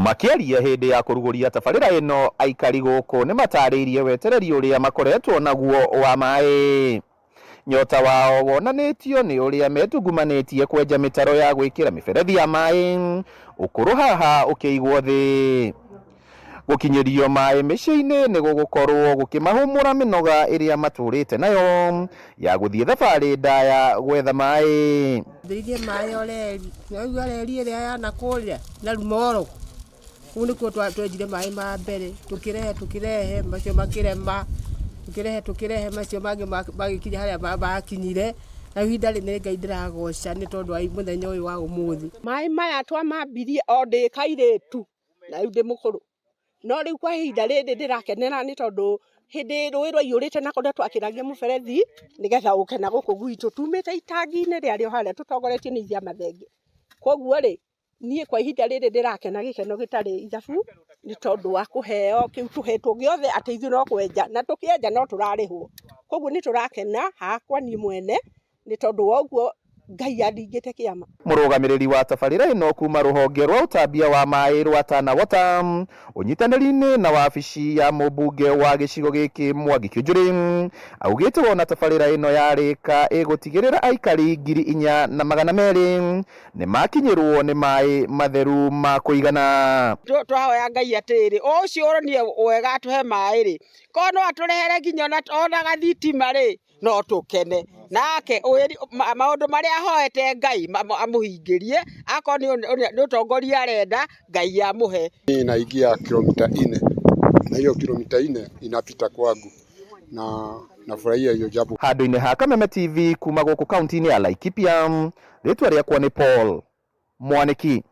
Makĩaria hĩndĩ ya kũrugũria tabarĩra ĩno, aikari gũkũ nĩmatarĩirie wetereri ũrĩa makoretwo naguo wa maĩ. Nyota wao wonanĩtio nĩ ũrĩa metungumanĩtie kwenja mĩtaro ya gwĩkĩra mĩberethi ya maĩ, ũkũrũ haha ũkĩigwo thĩ. Gũkinyĩrio maĩ mĩciĩ-inĩ nĩ gũgũkorwo gũkĩmahũmũra mĩnoga ĩrĩa matũrĩte nayo ya gũthiĩ thabarĩ ndaya gwetha maĩ. Thĩirie maĩ o reri, nĩwaigua reri ĩrĩa ya nakũrĩa na Rumoro, kũu nĩkuo twenjire maĩ ma mbere, tũkĩrehe tũkĩrehe macio makĩrema, tũkĩrehe tũkĩrehe macio mangĩ magĩkinya harĩa makinyire, na ihinda rĩrĩ nĩ Ngai ndĩragoca nĩ tondũ wa mũthenya ũyũ wa ũmũthĩ. Maĩ maya twamambirie o ndĩ kairĩtu na rĩu ndĩ mũkũrũ, no rĩu kwa ihinda rĩrĩ ndĩrakenera nĩ tondũ hĩndĩ rũĩ rwaiyũrĩte na kũrĩa twakĩragia mũberethi nĩgetha ũke na gũkũ gwitũ, tumĩte itangi-inĩ rĩarĩ o harĩa tũtongoretio nĩ ithe Mathenge. Koguo rĩ, niĩ kwa ihinda rĩrĩ ndĩrakena gĩkeno gĩtarĩ ithabu nĩ tondũ wa kũheo kĩu tũhetwo gĩothe atĩ ithuĩ no kwenja na tũkĩenja no tũrarĩhwo. Koguo nĩ tũrakena hakwa niĩ mwene nĩ tondũ wa ũguo Ngai andingĩte kĩama. Mũrũgamĩrĩri wa tabarĩra ĩno kuma rũhonge rwa ũtambia wa maĩ rwa Tana Water ũnyitanĩri-inĩ na wabici ya mũmbunge wa gĩcigo gĩkĩ Mwangi Kĩũnjũrĩ augĩte wona tabarĩra ĩno yarĩka ĩgũtigĩrĩra aikari 4200 nĩmakinyĩrwo nĩ maĩ matheru ma kũigana. Twahoya Ngai atĩrĩrĩ, ũcio ũronire wega atũhe maĩ rĩ, korwo no atũrehere nginya ona gathitima rĩ, no tũkene. Nake maũndũ marĩa ahoete Ngai amũhingĩrie, akorwo nĩ ũtongoria arenda, Ngai amũhe. Inaingia kilomita nne na hiyo kilomita nne inapita kwangu na nafurahia hiyo jambo. Handũ-inĩ ha Kameme TV kuma gũkũ kaunti-inĩ ya Laikipia, rĩtwa rĩakwa nĩ Paul Mwanĩki.